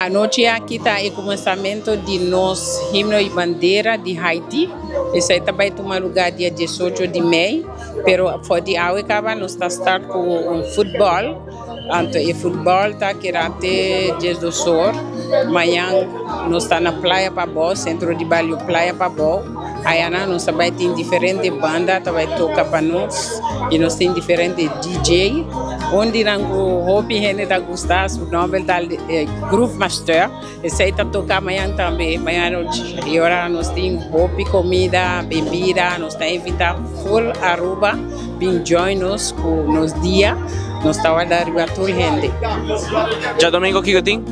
Anochi aki ta e kuminsamentu di nos himno i bandera di Haiti. Esei ta bai tuma lugá dia 18 di mei, pero for di awe kaba nos ta start ku un futbòl. Anto e futbòl ta keda te 12 or. Mañan nos ta na Playa Pabou, sentro di bario Playa Pabou. Ayanan nos ta bai tin diferente banda ta bai toka pa nos i nos tin diferente DJ. Un di nan ku hopi hende ta gusta su nòmber ta Groove Master. Esei ta toka mañan tambe, mañan anochi. I ora nos tin hopi komida, bebida, nos ta invitá ful Aruba bin join nos ku nos dia. Nos ta warda riba tur hende. Djadomingo kiko tin?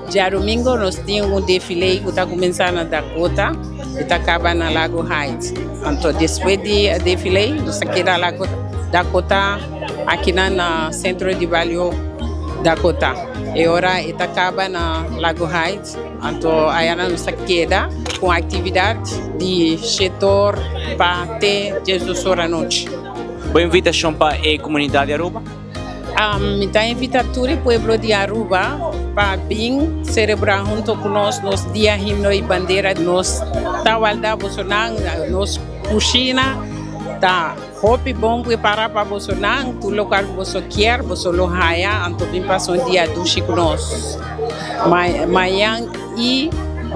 Djadomingo nos tin un defile ku ta kuminsá na Dakota i ta kaba na Lago Heights. Anto despues di e defile nos ta keda Lago Dakota akinan na sentro di bario Dakota. E ora e ta kaba na Lago Heights, anto ayanan nos ta keda ku un aktividat di shete or pa te 12 or anochi. Bo invitashon pa e komunidat di Aruba? Mi ta invita tur e pueblo di Aruba pa bin celebra hunto cu nos nos Dia Himno y Bandera. Nos ta walda bosonan, nos cushina ta hopi bon prepara pa bosonan. Tur locual cu boso kier, boso lo haya. Anto bin pasa un dia dushi cu nos. Mañan y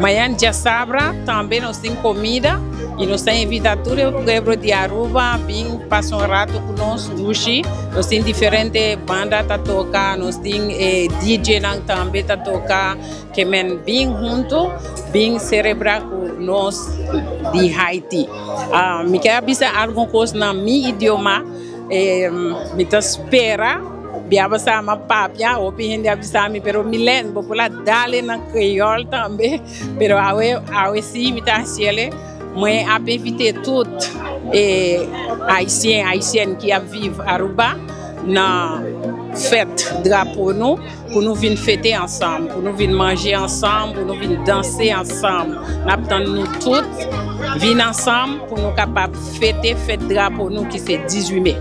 mañan diasabra tambe nos tin comida y nos ta invita tur e pueblo di Aruba bin pasa un rato cu nos dushi. Nos tin diferente banda ta toca, nos tin e DJ nan tambe ta toca. Ke men bin hunto bin celebra cu nos di Haiti. Mi kier a bisa algun cos na mi idioma. Mi ta spera biaba sa mi a papia, hopi hende a bisa mi, pero Milen, bo por a dale na creol tambe. Pero awe, awe si mi ta haciele. Mwen ap invite tout e Ayisyen, Ayisyèn ki ap viv Aruba nan fèt drapo nou pou nou vin fete ansanm, pou nou vin manje ansanm, pou nou vin danse ansanm. N ap tann nou tout vin ansanm pou nou kapab fete fèt drapo nou ki se 18 me.